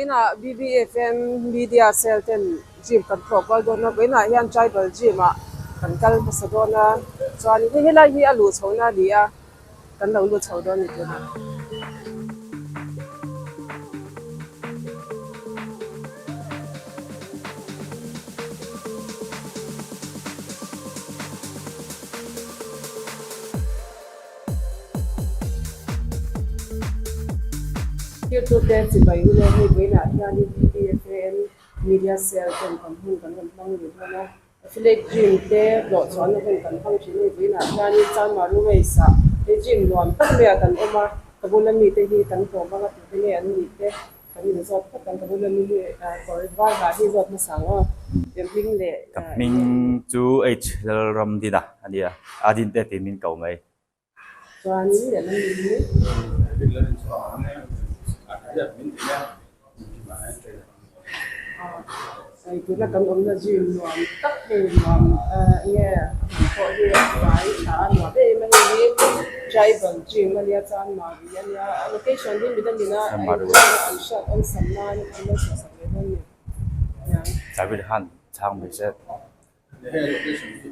Vawiinah BBFM Media Cell ten gym kan tlawh kual dawn a, vawiinah hian Tribal Gym ah kan kal hmasa dawn a, chuan hei helai hi a luh chhohna a ni a, kan lo lut chho dawn a ni tunah. Thirtute chibai u le hei vawiinah hianin BBFAM Media Cell ten kan hun kan rawn hmang leh dawn a, Affiliate Gym te hlawh chhuahna hun kan hmang thin a ni. Vawiinah hianin Chanmari Waste ah he gym nuam tak maiah kan awm a, ka bula mite hi kan tlawm anga tute nge an nih te kan inzawt phawt ang, ka bula mi hi kawr var ha hi zawt hmasa ang aw, hming leh. Ka hming chu H Lalramdina a nia, Adin te tiin min ko mai. Chuanin lehlam ni hi. Hei tuna kan awmna gym nuam tak hei nuam nge hmun pawh hi a fai tha a nuam em em a hei hi tribal gym a nia Chanmari a nia a location hi midangin a an hriat awmsam nan an lo sawisak leh dawn a ni. Tribal han chhang mai se. He location hi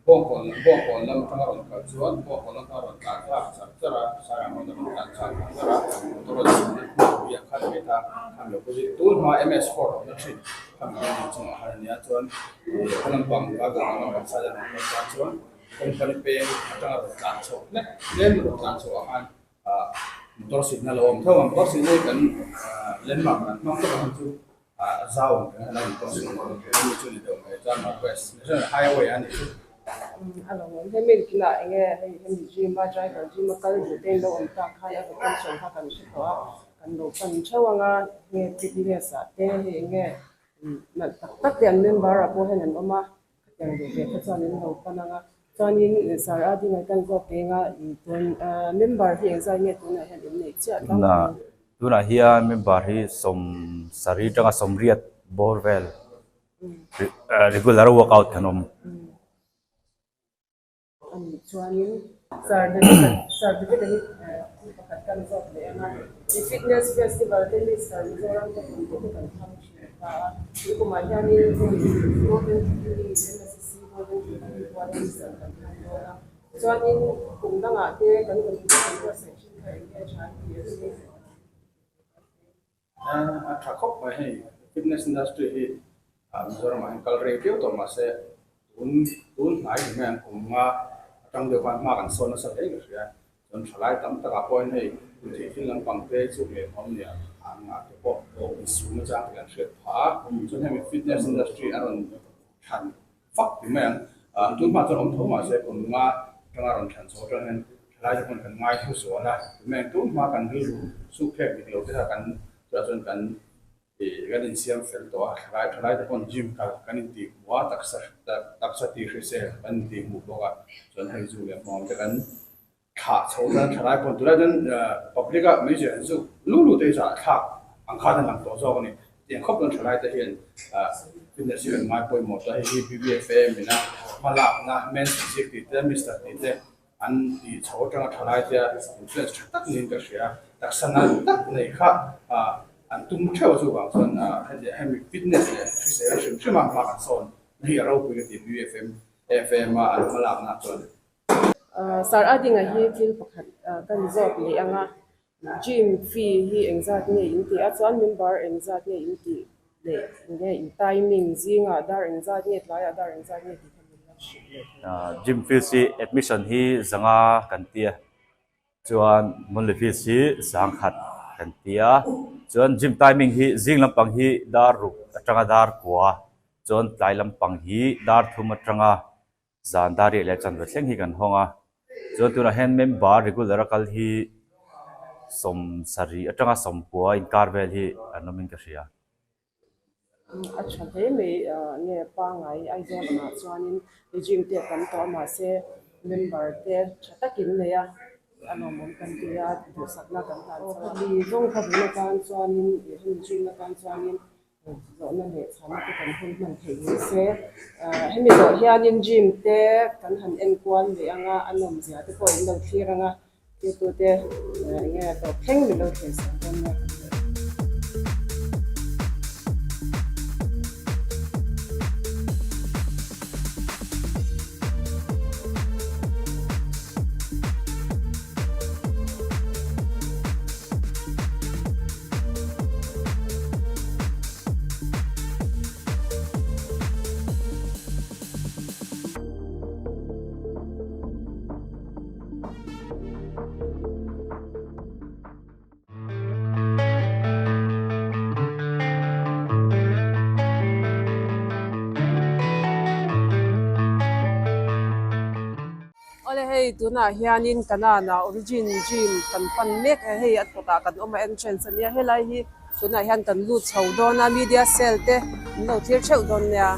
Bawngkawn Bawngkawn lam atanga rawn kal chuan Bawngkawn lam kha a rawn tlan thlak char char a, Sairang rawn a rawn tlan chhak char char a, motor a chhun a hmuh a khat mai ta, khami opposite tun hma MS Ford awmna thin khami building chungah khan a nia chuan ih khaw lampang Bagan ang lampang side a rawn kal tan chuan company peng atanga rawn tlan chhoh hlek tlem rawn tlan chhoh ah khan ah motor signal a awm tho a, motor signal hi kan landmark dan hmang tawk ang chu. Ah zau ang kan han tawng chu mi chu ni deuh mai chuan North West National Highway a nih chu. A lo awm hemi kinah eng nge hei hemi gym a driver gym a kal duh te in lo awm tak khan a location kha kan hre tawh a kan lo pan theuh ang a nge fitness ah te hei eng nge nalh tak tak te an member ah pawh hian an awm a Khatiang duh ve kha chuan an lo pan ang a, chuanin Sir a dingai kan zawk eng a, tun member hi engzat nge tunah hian in neih chiah tlang ang? Tunah hian member hi 70 atanga 80 bawr vel regular workout kan awm. A nih chuanin Sir David-a Sir David-a hi thil pakhat kan zawk leh ang a, i fitness festival te Mister Mizoram te kum te chu kan thlang thin ta a, tun kumah hianin hei Golden Jubilee MSCC Golden Jubilee puan Mister kan thlang dawn a, chuanin kum dangah te kan competition buatsaih thin kha eng nge tha tih a hre. A tha khawp mai hei fitness industry hi Mizoram ah hian kal rei viau tawh mahse tun tun hnai hi mai an kum nga atang deuh khan hma kan sawn nasa hle ka hria chuan thalai tam takah pawhin hei kulhthei thil lampang te chu leh awm nia an ngah te pawh insum nachang te kan hriat phah a chuan hemi fitness industry a rawn than fak ti mai ang. Tun hma chuan awm tho mahse kum nga atanga rawn thlan chho atang hian thalai te pawn kan ngai thu sual a, tunah hian tun hma kan rilru suk phek dik lo te kha kan chutah chuan kan ih kan insiam fel tawh a, thalai thalai te pawn gym kal kan intih hmuh a, taksa taksa tih hrisel kan intih hmuh bawk a, chuan hei zu leh hmuam te kan Thlah chho chuan thalai pawn tunlai chuan public a meizial an zuk lu lu te hi zah thlak ang khan a lang tawh zawk a ni. Tiang khawp chuan thalai te hian fitness hi kan ngai pawimawh ta hei hi BBFA mina hmalakna men's physique tih te mister tih te an tih chho atanga thalai te influence tha tak niin ka hria. Taksa nalh tak nei kha an tum theuh a chuvang chuan hemi fitness leh hrisel hrim hrim a hma kan sawn na hi a ropui ka ti BBFM FM a an hmalakna chuan. Sir Adinga hi thil pakhat kan zawk leh ang a, gym fee hi engzat nge in tih a, chuan member engzat nge in tih leh nge in timing zingah dar engzat nge tlaiah dar engzat nge tih kha min lo hrilh leh thei. Gym fees hi admission hi zanga kan ti a, chuan monthly fees hi 1000 kan ti a, chuan gym timing hi zing lampang hi dar ruk atanga dar kua, chuan tlai lampang hi dar thum atanga Zan dar riah leh chanve thleng hi kan hawng a, chuan tunah hian member regular a kal hi 70 atanga 90 inkar vel hi an awmin ka hria. A tha hle mai nge pangai Aizawl angah chuanin gym te a tam tawh a mahse member te tha takin nei a, a lawmawm kan ti a, duhsakna kan hlan chuan. Aw zawng kha bul atan chuanin hemi gym atan chuanin Zawhna leh chhana te kan hun hman theih ni se, hemi zawh hianin gym te kan han en kual leh ang a, a nawmzia te pawh in lo thlir ang a, tute enge tawp thleng min lo thlir sak dawn nia kan hmuh. hei tunah hianin Kanaan ah Origin Gym kan pan mek a hei a kawtah kan awm a entrance a nia helai hi tunah hian kan lut chho dawn a media cell te an lo thlir theuh dawn nia.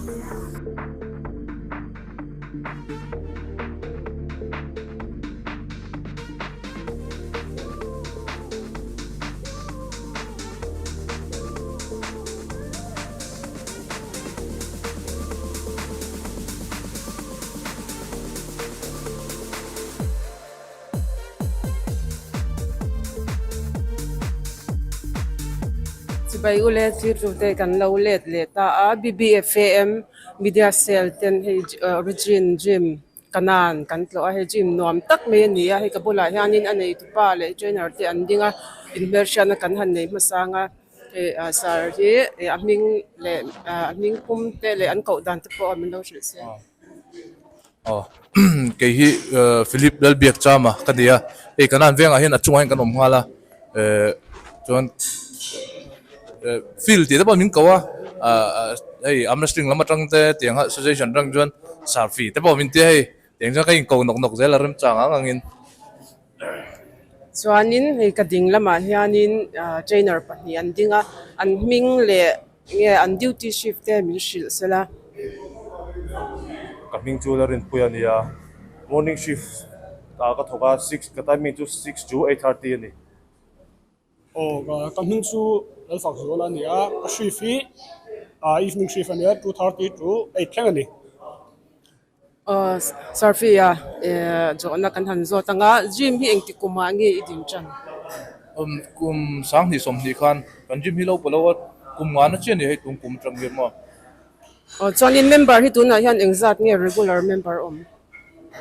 Chibai ule thirtute kan lo let leh ta a BBFAM media cell ten hei origin gym kanan kan tlawh a hei gym nuam tak mai a ni a hei ka bulah hianin a neitupa leh trainer te an ding a inhmelhriatna kan han nei hmasang a. Hei ah sar hi a hming leh a hming pum te leh an koh dan te pawh min lo hrilh se. Aw kei hi Philip Lalbiakchama ka ni a, hei kan an vengah hian a chungah hian kan awm nghal a, eh chuan eh field tih te pawh min ko a, ah hei arm wrestling lam atang te tiang a association atang chuan sarfi te pawh min tia hei tiang chuan ka inko nawk nawk zel a remchang ang angin. Chuanin hei ka ding lamah hianin ah trainer pahnih an ding a an hming leh nge an duty shift te min hrilh sela. Ka hming chu la rinpui a nia morning shift ah ka thawk a six ka timing chu six to 8:30 a ni. Aw ka hming chu Lalfak Zuala a ni a, ka shift hi ah evening shift a nia 2:30 to 8 thleng a ni. Aw Sarfia zawhna kan han zawt ang a, gym hi engti kumah nge i din tan? Kum 20 sawmhnih khan kan gym hi lo pawh lo a, kum ngana chiah a ni hei tun kum atang hian maw. Aw chuanin member hi tunah hian engzat nge regular member awm?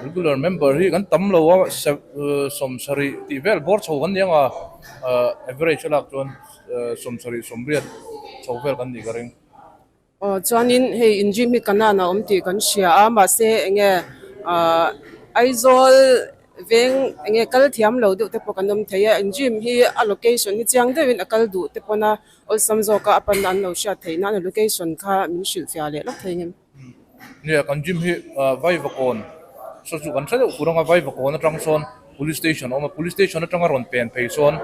Regular member hi kan tam lo a, 70 tih vel bawr chho kan ni ang a, average a lak chuan 70 sawmriat chho vel kan nih ka ring. Aw chuanin hei in gym hi kanan a awm tih kan hria a mahse enge ah Aizawl veng enge kal thiam lo deuh te pawh kan awm thei a in gym hi a location hi chiang deuhin a kal duh te pawn a awlsam zawk a a pan an lo hriat theih nan a location kha min hrilhfiah leh lawk thei ngem. Nia kan gym hi Vaivakawn saw chu kan hre deuh tur anga Vaivakawn atang sawn police station a awm a police station atanga rawn pen phei sawn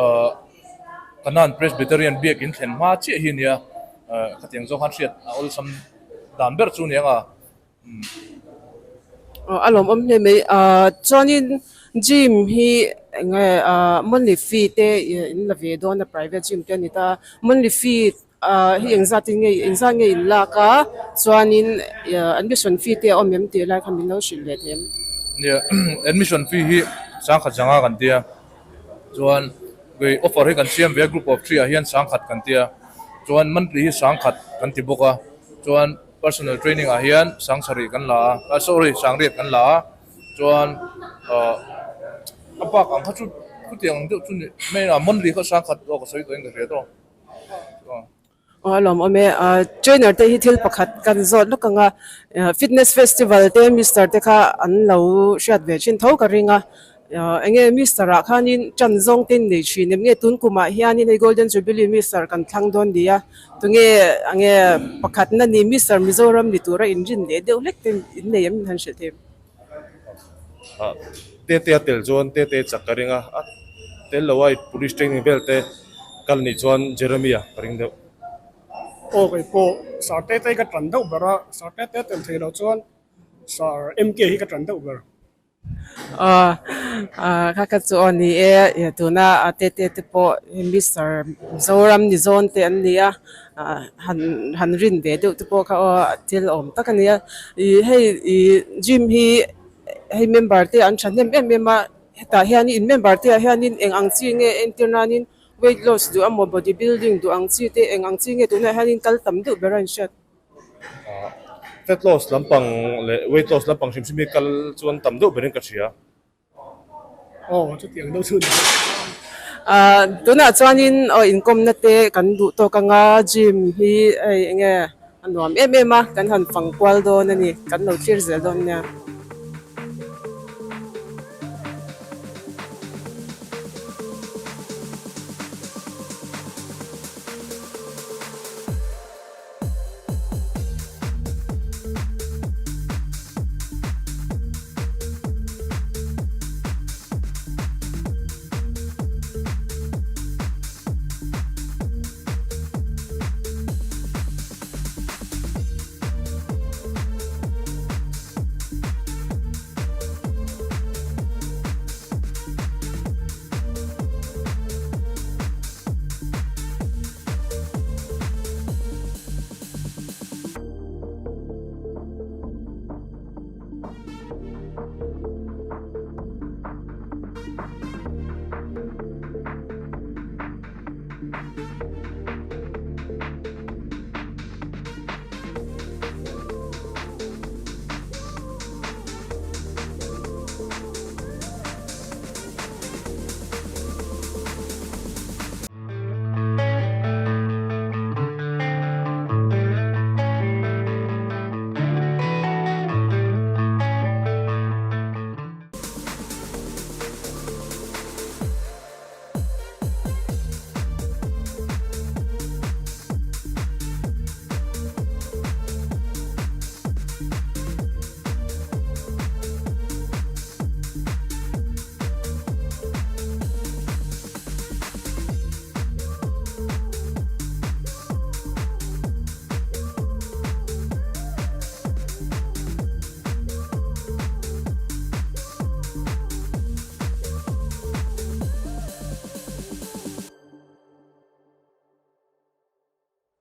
ah Kanan Presbyterian biakin thlen hma chiah hi a nia khatiang zawng khan hriat a awlsam dan ber chu a ni ang a. Aw a lawmawm hle mai ah chuanin gym hi eng nge ah monthly fee te in la ve dawn a private gym te a ni ta monthly fee ah hi engzat in nge engzat nge in lak a chuanin admission fee te a awm em tih lai kha min lo hrilh leh thei em. Nia admission fee hi sangkhat zanga kan tia chuan offer hi kan siam ve a group of three ah hian sangkhat kan tia chuan monthly hi sangkhat kan ti bawk a chuan personal training ah hian sangsarih kan la a sorry sangriat kan la a chuan ah a bak ang kha chu chutiang ang deuh chu ni mai a monthly kha sangkhat aw ka sawi tawhin ka hria tawh. Aw a lawmawm e ah trainer te hi thil pakhat kan zawt lawk ang a fitness festival te mister te kha an lo hriat ve thin tho ka ring a ah eng nge mister ah khanin tan zawng te an nei thin em nge tun kumah hianin hei golden jubilee mister kan thlang dawn ni a tunge eng nge pakhat na ni mister Mizoram ni tura inrin leh deuh hlek te in nei em min han hrilh thei em. Te te a tel chuan te te chak ka ring a, a tel lo a police training vel te kal nih chuan Jeremy-a ka ring deuh. Aw kei pawh Sir te te hi ka tan deuh ber a, Sir te te tel thei loh chuan Sir MK hi ka tan deuh ber. Aw kha kha chu aw ni e, tuna te te te pawh Mister Mizoram ni zawn te an ni a. Han han rin ve deuh te pawh kha aw thil awm tak a nia ih hei ih gym hi hei member te an thahnem em em a hetah hian in member te ah hianin eng ang chi nge entir nanin weight loss duh emaw body building duh ang chi te eng ang chi nge tunah hianin kal tam deuh ber a inhriat. Fat loss lampang leh weight loss lampang hrim hrim hi kal chuan tam deuh berin ka hria. Aw chutiang deuh chu ni. Ah tunah chuanin aw inkawmna te kan duh tawk anga gym hi hei enge a nuam em em a kan han fang kual dawn a ni kan lo thlir zel dawn nia.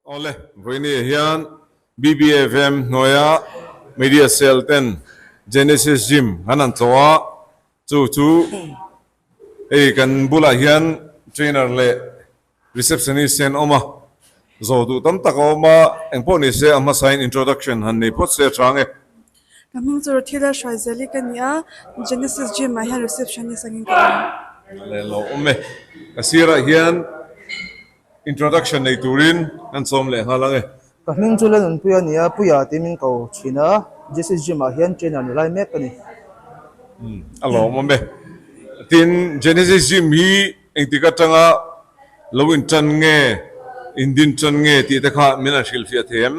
Awle, vawiini hian BBFM hnuaia Media Cell ten Genesis Gym an han tlawh a, chu chu hei kan bulah hian trainer leh receptionist te an awm a, zawh duh tam tak a awm a, engpawh ni se a hmasain introduction han nei phawt se a chang e. Ka hming chu Ruthila Hruaizeli ka ni a, Genesis Gym ah hian receptionist angin ka awm. A leh lo awm e, ka sirah hian Introduction nei turin kan sawm leh nghal ang e. Ka hming chu Lalnunpui a ni a, Puia tih min ko thin a, Jesus Gym ah hian trainer ni lai mek ka ni. Umm a lawmawm e. Tin, Genesis Gym hi engtik atanga lo intan nge, indin tan nge tih te kha min han hrilhfiah thei em?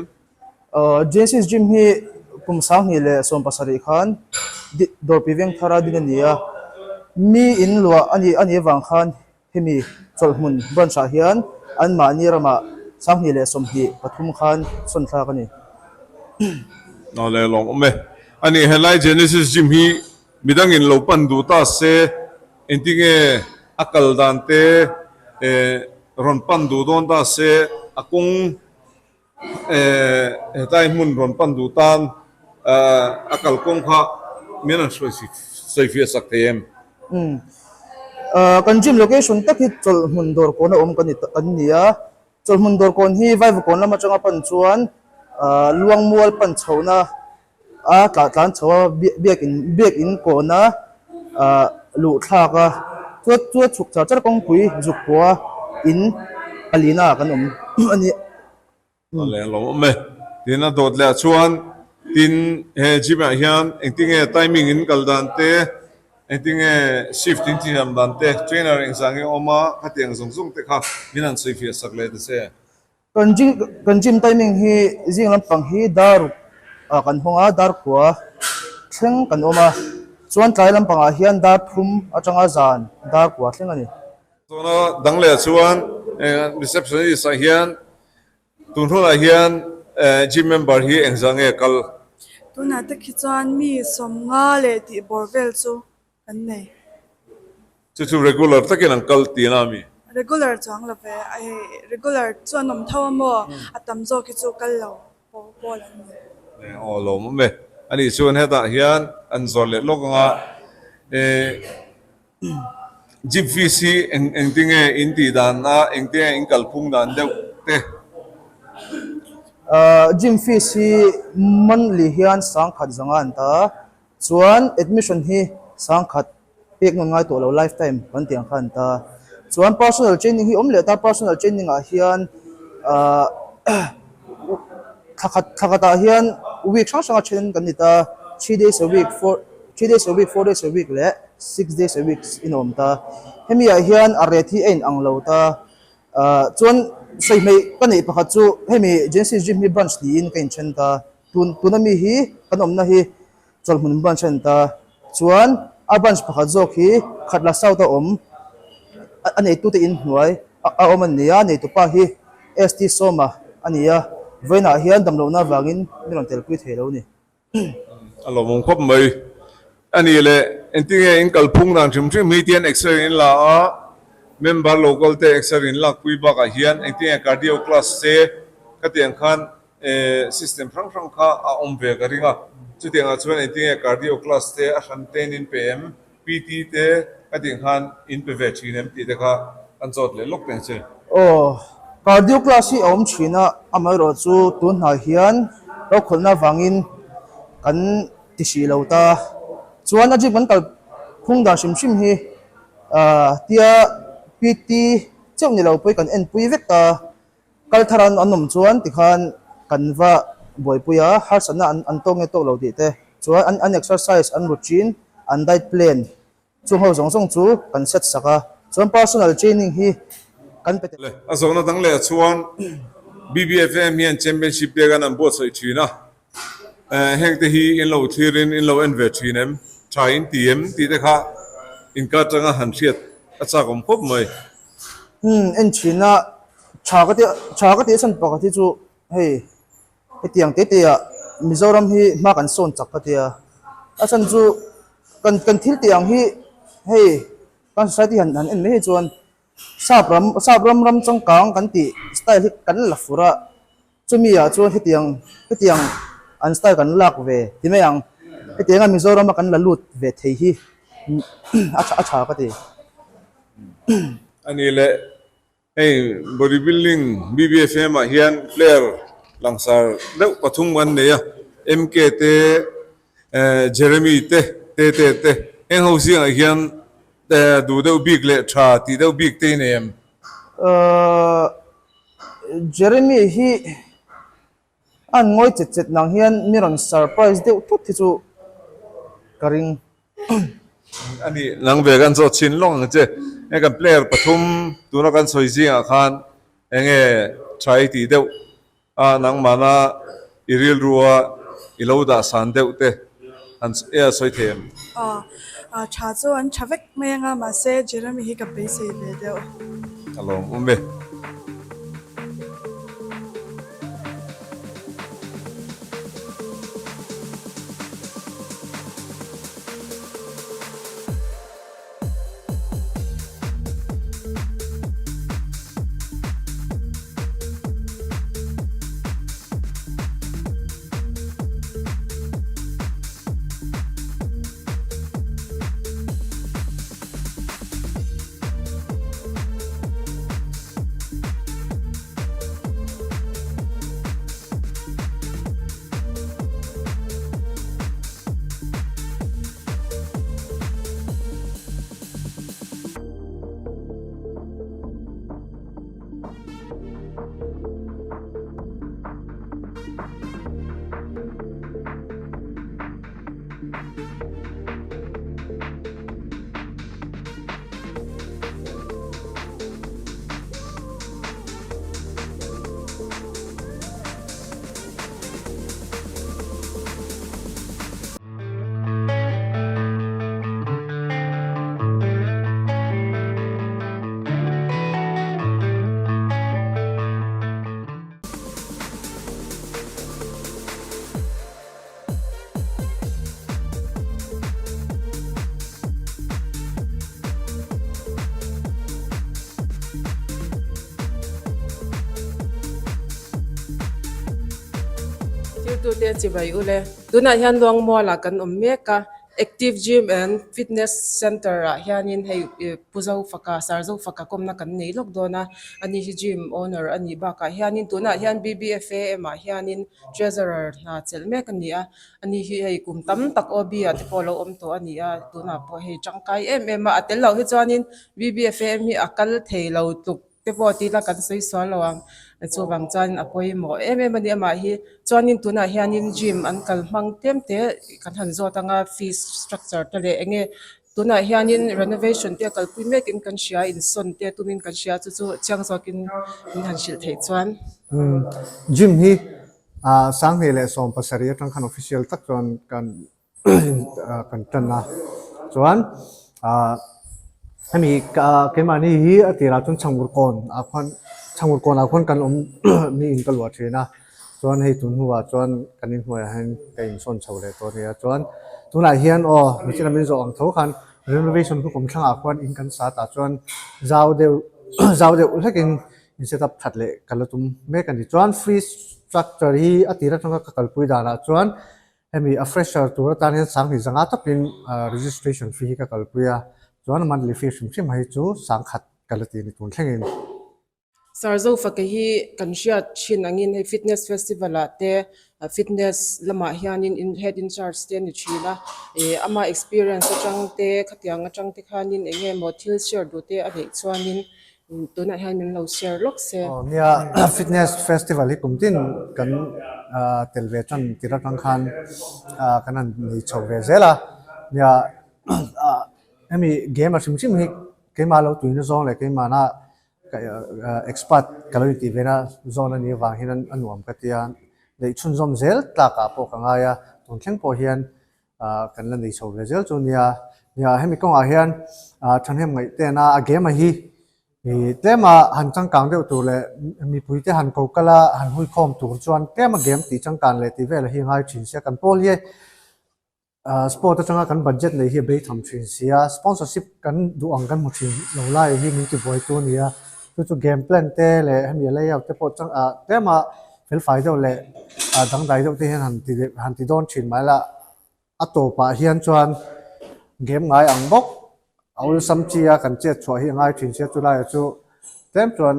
Genesis Gym hi kum 2017 khan Dawrpui Vengthara din a ni a, mi in luah a nih avang khan Hemi chawlhhmun branch ah hian anmahni ramah 2023 khan sawn thlak a ni. Aw le lawm awm e. A nih helai Genesis Gym hi midangin lo pan duh ta se engtinge a kal dan te rawn pan duh dawn ta se a kawng Hetlai hmun rawn pan duh tan a kalkawng kha min rawn sawifiah sak thei em? Kan gym location tak hi Chawlhhmun Dawrkawn a awm kan ni a, Chawlhhmun Dawrkawn hi Vaivakawn lam atanga pan chuan Luangmual pan chhohna a tlah tlan chho a, biakin biakin kawna luh thlak a, chuan chuan chhuk char char kawngpui zuk pawha in palina ah kan awm a ni. A leng lo awm e. Tin a dawt leh ah chuan tin he gym ah hian engtinge timing in kal dan te, engtinge shift in thiam dan te, trainer engzah nge awm a, khatiang zawng zawng te kha min han sawifiah sak leh ta che. Kan gym kan gym timing hi zing lampang hi dar ah kan hawng a, dar khua thleng kan awm a, chuan tlai lampangah hian dar thum atanga zan dar kua thleng a ni. Tuna dang leh chuan receptionist ah hian tun hunah hian gym member hi engzah nge kal? Tunah te khi chuan mi 50 leh tih bawr vel chu kan nei. Chu chu regular takin an kal tihna a mi? Regular chuang lo ve, hei regular chu an awm tho a maw, a tam zawk hi chu kal lo pawl an ni. Aw lawm awm e, anih chuan hetah hian an zawrh leh lawk anga Jeep fees hi eng engtinge in tih dan a, engtinge in kalphung dan deuh te? Gym fees hi monthly hian 1000 an ta a, Chuan admission hi 10,000 pek nawn ngai tawh lo life time kan tih ang kha an ta. Chuan personal training hi awm leh ta, personal training ah hian ahh thla khat thla khatah hian week hrang hranga then kan ni ta, 3 days a week, 4 3 days a week, 4 days a week leh 6 days a week in a awm ta. Hemi ah hian a rate hi a in ang lo ta. Ahh chuan sawi hmeih ka neih pakhat chu hemi Genesis Gym hi branch niin ka inthen ta. Tun tuna mi hi kan awmna hi chawlhmun branch a ni ta. Chuan a branch pakhat zawk hi Khatla South a awm a neitute inhnuai a awm a ni a, neitupa hi ST Sawma a ni a, vawiinah hian damlohna avangin min rawn telpui thei lo a ni. A lawmawm khawp mai. A nih leh engtinge in kalphung dan hrim hrim hi tian x-ray in la a, member local te x-ray in lakpui bakah hian engtinge cardio class te khatiang khan System hrang hrang kha a awm ve ka ring a, chutiangah chuan engtinge cardio class te a hran ten in pe em, PT te ka tih khan in pe ve thin em tih te kha kan zawt leh lawk teh che. Aw, cardio class hi a awm thin a, amaherawh chu tun hnai hian rokhawlhna avangin kan ti hrih lo ta. Chuan a gym kan kal phung dan hrim hrim hi tia PT chauh ni lo pawh hi kan enpui vek ta. Kal thar an awm chuan tikhan kan va buaipui a, harsatna an an tawk nge tawk lo tih te chuan an an exercise an routine, an diet plan chung ho zawng zawng chu kan set sak a, chuan personal training hi kan pe tel. A zawhna dang leh chuan BBFM hian championship pek an an buatsaih thin a, heng te hi in lo thlir in in lo en ve thin em, tha in ti em tih te kha inkar tanga han hriat a chak awm khawp mai. Umm en thin a, tha ka tia tha ka tih chhan pakhat hi chu hei hetiang te te ah Mizoram hi hma kan sawn chak ka tia, a chhan chu kan kan thil tih ang hi hei kan society han han en mai hi chuan sap ram sap ram ram changkang kan tih style hi kan la fur a. Chumi ah chuan hetiang hetiang an style kan lak ve ti mai ang. Hetianga Mizorama kan la lut ve thei hi a tha a tha ka ti. A ni leh hei body building BBFM ah hian player langsar deuh pathum an nei a, MK te Jeremy te Tete te heng ho zingah hian duh deuh bik leh tha tih deuh bik te i nei em? Jeremy hi a han ngawi chet chet nang hian mi rawn surprise deuh thut hi chu ka ring. A nih nang ve kan zawt chhin lawng ang che. Hei kan player pathum tuna kan sawi zingah khan enge tha i tih deuh a nangmahna i rilrua i lo dah san deuh te han sawi thei em? Aw, tha chu an tha vek mai anga mahse Jeremy hi ka beisei ve deuh. A lawm awm e. Thiltute chibai ule. Tunah hian Luangmualah kan awm mek a, Active Gym and Fitness Centre ah hianin hei Pu Zofaka, Sir Zofaka kawmna kan nei lawk dawn a, ani hi gym owner a nih bakah hianin tunah hian BBFAM ah hianin Treasurer hna chelh mek a ni a, ani hi hei kum tam tak OB ah te pawh a lo awm tawh a ni a, tunah pawh hei tangkai em em a, a tel loh hi chuanin BBFAM hi a kal thei lo tluk te pawh tih ila kan sawi sual lo ang, chuvang chuan a pawimawh em em a ni amah hi chuanin tunah hianin gym an kal hmang tlem te kan han zawt ang a fees structure te leh eng nge Tunah hianin renovation te a kalpui mekin kan hria, insawn te tumin kan hria chu chu chiang zawkin min han hrilh theih chuan. Gym hi 2017 atang khan official tak chuan kan kan tan a, chuan hemi keimahni hi a tirah chuan chhangur kawn ah khuan chhangur kawn ah khuan kan awm niin ka luah thin a. Chuan hei tun hnuah chuan kan inhnuaiah hian ka insawn chho leh tawh a nia. Chuan tunah hian aw michina min zawh ang tho khan renovation chu kum thlangah khuan in kan sa tah chuan zau deuh zau deuh hlekin in set up that leh ka la tum mek a ni. Chuan fee structure hi a tir atanga ka kalpui danah chuan hemi a fresher tur atan hian sanghnih zanga tawpin registration fee hi ka kalpui a, chuan monthly fee hrim hrim hi chu sangkhat ka la ti a ni tun thlengin. Sir Zofake hi kan hriat thin angin hei fitness festival ah te fitness lamah hianin in head in charge te a ni thin a ih ama experience atang te khatiang atang te khanin eng nge maw thil share duh te a neih chuanin tunah hian min lo share lawk se. Aw nia fitness festival hi kum tin kan tel ve tan tir atang khan kan han nei chho ve zel a nia hemi game a hrim hrim hi keimah lo tuina zawng leh keimahna Expert ka lo intih ve na zawn a nih avang hian a nuam ka ti a, neih chhunzawm zel tlakah pawh ka ngai a, tun thleng pawh hian kan la nei chho ve zel chu nia. Nia hemi kawngah hian thahnem ngaih ten a, a game a hi tlema han changkang deuh tur leh mipuite han ko kal a, han huikhawm tur chuan tlema game tih changkan leh tih vel hi a ngai thin sia, kan pawl hi Sport atanga kan budget nei hi a bei tham thin si a, sponsorship kan duh ang kan hmu thin lo lai hi min ti buai tu a ni a, chu chu game plan te leh hemi a layout te pawh chang ah tlema felfai deuh leh dangdai deuh te hian han ti han ti dawn thin mai la a tawpah hian chuan game ngai ang bawk a awlsam chi a kan chet chhuah hi a ngai thin sia chulaiah chu tlem chuan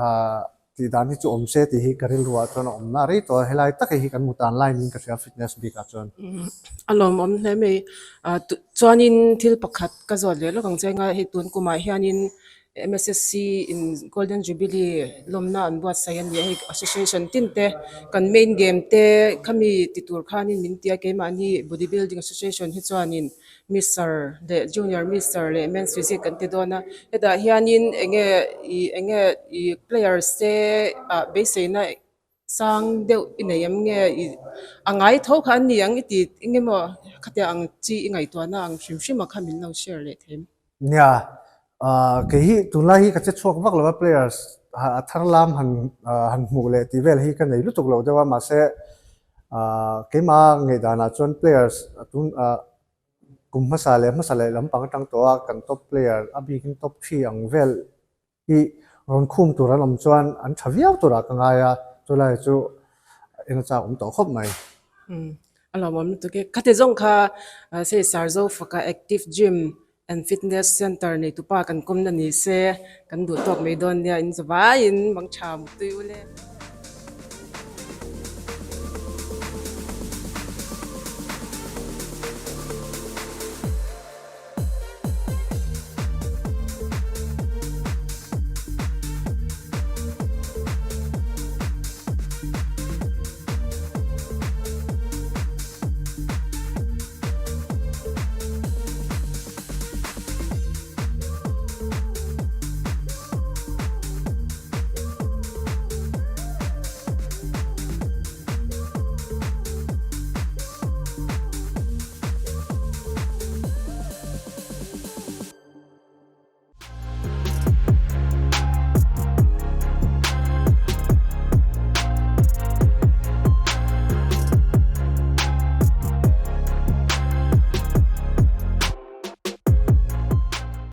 ahh tih dan hi chu awm se tih hi ka rilruah chuan a awm na rei tawh a helai tak hi kan mut an line in ka hria fitness bik ah chuan. A lawmawm hle mai ah chuanin thil pakhat ka zawt leh lawk ang che anga hei tun kumah hianin MSSC in Golden Jubilee lawmna an buatsaih a ni a hei association tin te kan main game te khami ti tur khanin min ti a keimahni body building association hi chuanin Mister leh Junior Mister leh Men's Physique kan ti dawn a, hetah hianin eng nge ih eng nge ih players te ah beiseina sang deuh i nei em nge ih a ngai tho kha an ni ang i ti eng emaw khatiang ang chi i ngaihtuahna ang hrim hrim a kha min lo share leh thei em? Nia, ah kei hi tunlai hi ka che chhuak vak lo a players a thar lam han han hmuh leh tih vel hi ka nei lutuk lo deuh a mahse ah keimah ngaihdanah chuan players tun ah Kum hmasa leh hmasa leh lampang atang tawh a kan top player a bikin top 3 ang vel hi rawn khum tur an awm chuan an tha viau turah ka ngai a, chulai chu en a chak awm tawh khawp mai. Umm a lawmawm lutuk e. Khati zawng kha sei Sarzo faka Active Gym and Fitness Center neitupa kan kawmna ni se kan duh tawk mai dawn nia in zavaiin mang tha mutui ule.